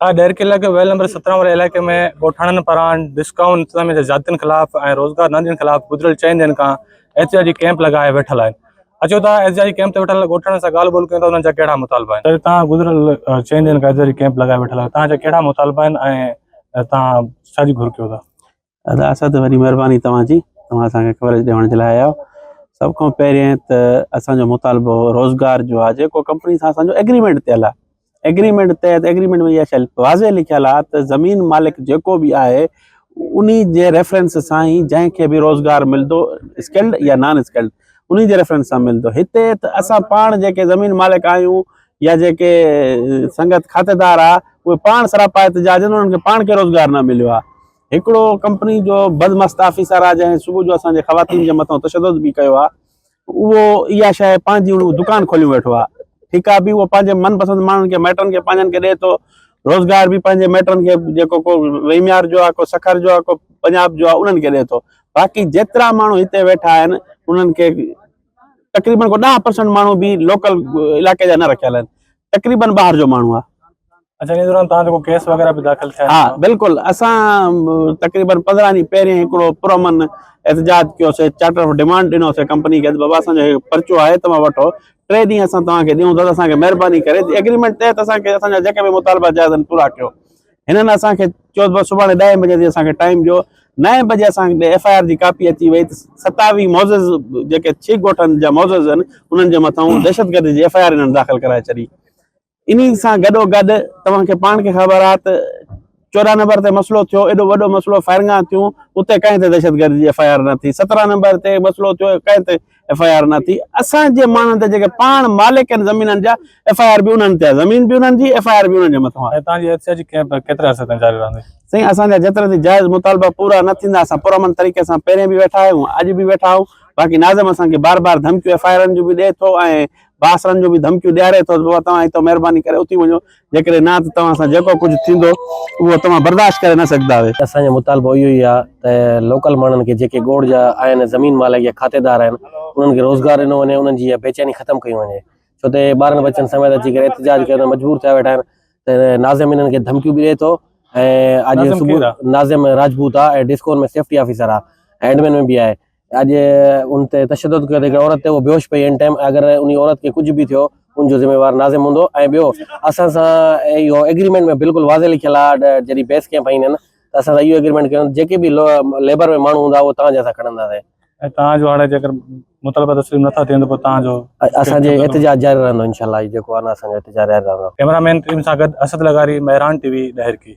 ها ڏهرڪي علائقي ويل نمبر 17 واري علائقي ۾ ڳوٺاڻن پاران ڊسڪائون انتظاميه جي زيادتين خلاف ۽ روزگار نه ڏيڻ خلاف گذريل چئن ڏينهن کان احتجاجي ڪئمپ لڳائي ويٺل آهن اچو ته احتجاجي ڪئمپ تي ويٺل ڳوٺاڻن سان ڳالهه ٻولهه ڪيون ته انهن جا ڪهڙا مطالبا آهن. توهان گذريل چئن ڏينهن کان احتجاجي ڪئمپ لڳائي ويٺل آهيو توهان جا ڪهڙا مطالبا آهن ۽ توهان ڇا جي گهر ڪيو ٿا؟ ادا اسد وڏي مهرباني توهان جي توهان اسان کي ڪوريج ڏيڻ جي لاء آيا آهيو سڀ کان پهرين ته اسان جو مطالبو روزگار جو آهي جيڪو ڪمپني سان اسان جو ايگريمينٽ ٿيل آهي ايگريمينٽ تحت ايگريمينٽ ۾ اها شيء واضح لکيل آهي ته زمين مالڪ جيڪو به آهي انهي جي ريفرنس سان ئي جنهن کي به روزگار ملندو اسڪلڊ يا نان اسڪلڊ انهي جي ريفرنس سان ملندو هتي ته اسان پاڻ جيڪي زمين مالڪ آهيون يا جيڪي سنگت کاتيدار آهي اهي پاڻ سراپا احتجاج آهن انهن کي پاڻ کي روزگار نه مليو آهي هڪڙو ڪمپني جو بدمست آفيسر آ جنهن صبح جو اسان جي خواتين جي مٿان تشدد به ڪيو آ اهو اها شيء پنهنجي هن دڪان کوليون ويٺو آ ٺيڪا به اهو پنهنجي من پسند ماڻهن کي مائٽن کي پنهنجن کي ڏئي ٿو روزگار به پنهنجي مائٽن کي جيڪو ڪو رحيميار جو آ ڪو سکر جو آ ڪو پنجاب جو آ انهن کي ڏئي ٿو باقي جيترا ماڻهو هتي ويٺا آهن انهن کي تقريبن ڪو 10% ماڻهو به لوڪل علائقي جا نه رکيل آهن تقريبن ٻاهر جو ماڻهو آ اچا ان دوران توهان تي ڪو ڪيس وغيره به داخل ٿيا ها بلڪل اسان تقريبن 15 ڏينهن پهرين هڪڙو پرامن احتجاج ڪيوسي چارٽر آف ڊيمانڊ ڏنوسي ڪمپني کي بابا اسان جو هي پرچو آهي توهان وٺو ٽي ڏينهن اسان توهان کي ڏيون ٿا اسان کي مهرباني ڪري ايگريمينٽ تحت اسان کي اسان جا جيڪي به مطالبا جائز آهن پورا ڪيو هنن اسان کي چيو بس سڀاڻي ڏهين بجي تائين اسان کي ٽائيم ڏيو نائين بجي اسان کي ايف I R جي ڪاپي اچي وئي ته 27 معزز جيڪي ڇهه ڳوٺن جا معزز آهن انهن جي مٿان دهشتگردي جي ايف I R هنن داخل ڪرائي ڇڏي انهي سان گڏو گڏ توهان کي پاڻ کي خبر آهي ته 14 نمبر تي مسئلو ٿيو ايڏو وڏو مسئلو فائرنگا ٿيون اتي ڪنهن تي دهشتگردي جي ايف I R نه ٿي 17 نمبر تي مسئلو ٿيو ڪنهن تي ايف I R نه ٿي اسان جي ماڻهن تي جيڪي پاڻ مالڪ آهن زمينن جا ايف I R به انهن تي آهي زمين به انهن جي ايف I R به انهن جي مٿان آهي. ۽ توهان جي احتجاجي ڪئمپ ڪيتري عرصي تائين جاري رهندي؟ سائين اسان جا جيترا تائين جائز مطالبا پورا نه ٿيندا اسان پرامن طريقي سان پهرين به ويٺا آهيون اڄ به ويٺا آهيون باقي ناظم اسان کي بار بار ڌمڪيون ايف I آرن جون به ڏئي ٿو ۽ بااثرن جو به ڌمڪيون ڏياري ٿو ته بابا توهان هتان مهرباني ڪري اٿي وڃو جيڪڏهن نه ته توهان سان جيڪو ڪجهه ٿيندو اهو توهان برداشت ڪري نه سگهندا. اسان جو مطالبو اهو ئي آهي ته لوڪل ماڻهن کي جيڪي ڳوڙ جا آهن زمين مالڪ يا کاتيدار آهن انهن کي روزگار ڏنو وڃي انهن جي اها بيچيني ختم ڪئي وڃي ڇو ته ٻارن ٻچن سميت اچي ڪري احتجاج ڪرڻ تي مجبور ٿيا ويٺا آهن ته ناظم انهن کي ڌمڪيون به ڏئي ٿو ۽ اڄ صبح ناظم راجپوت آهي ۽ ڊسڪون ۾ سيفٽي آفيسر آهي ۽ ايڊمن ۾ به آهي اڄ ان تي تشدد ڪيو ته هڪ عورت تي اهو بيهوش پئي ان ٽائيم اگر ان عورت کي ڪجهه به ٿيو ان جو ذميوار ناظم هوندو ۽ ٻيو اسان سان اهو ايگريمينٽ ۾ بلڪل واضح لکيل آهي جڏهن بيس ڪيمپ هنئي نه ته اسان سان اهو ايگريمينٽ ڪيو جيڪي به ليبر ۾ ماڻهو هوندا اهو توهان جا اسان کڻنداسين. ۽ توهان جو هاڻي جيڪر مطالبا تسليم نٿا ٿين ته پوء توهان جو اسان جي احتجاج جاري رهندو انشاء الله جيڪو آهي نه اسان جو احتجاج جاري رهندو. ڪئميرا مين ٽيم سان گڏ اسد لغاري مهراڻ ٽي وي ڏهرڪي.